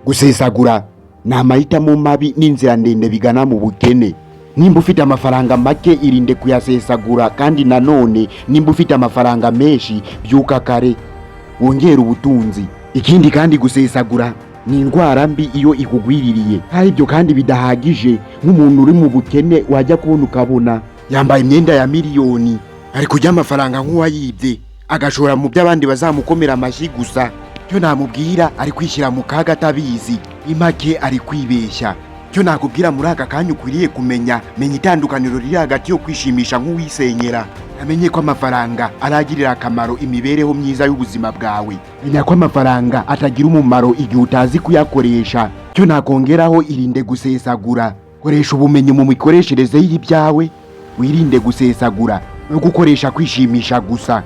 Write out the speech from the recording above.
Gusesagura ni amahitamo mabi n'inzira ndende bigana mu bukene. Nimba ufite amafaranga make, irinde kuyasesagura. Kandi nanone nimba ufite amafaranga menshi, byuka kare wongere ubutunzi. Ikindi kandi, gusesagura ni indwara mbi iyo ikugwiririye. Hari ibyo kandi bidahagije, nk'umuntu uri mu bukene wajya kubona ukabona yambaye imyenda ya miliyoni, ari kurya amafaranga nk'uwayibye, agashora mu by'abandi bazamukomera amashyi gusa. Cyo namubwira, ari kwishyira mu kaga atabizi. Imake ari kwibeshya. Cyo nakubwira muri aka kanya ukwiriye kumenya: menya itandukaniro riri hagati yo kwishimisha nk'uwisenyera. Amenye ko amafaranga aragirira akamaro imibereho myiza y'ubuzima bwawe. Menya ko amafaranga atagira umumaro igihe utazi kuyakoresha. Cyo nakongeraho, irinde gusesagura. Koresha ubumenyi mu mikoreshereze y'ibyawe, wirinde gusesagura no gukoresha kwishimisha gusa.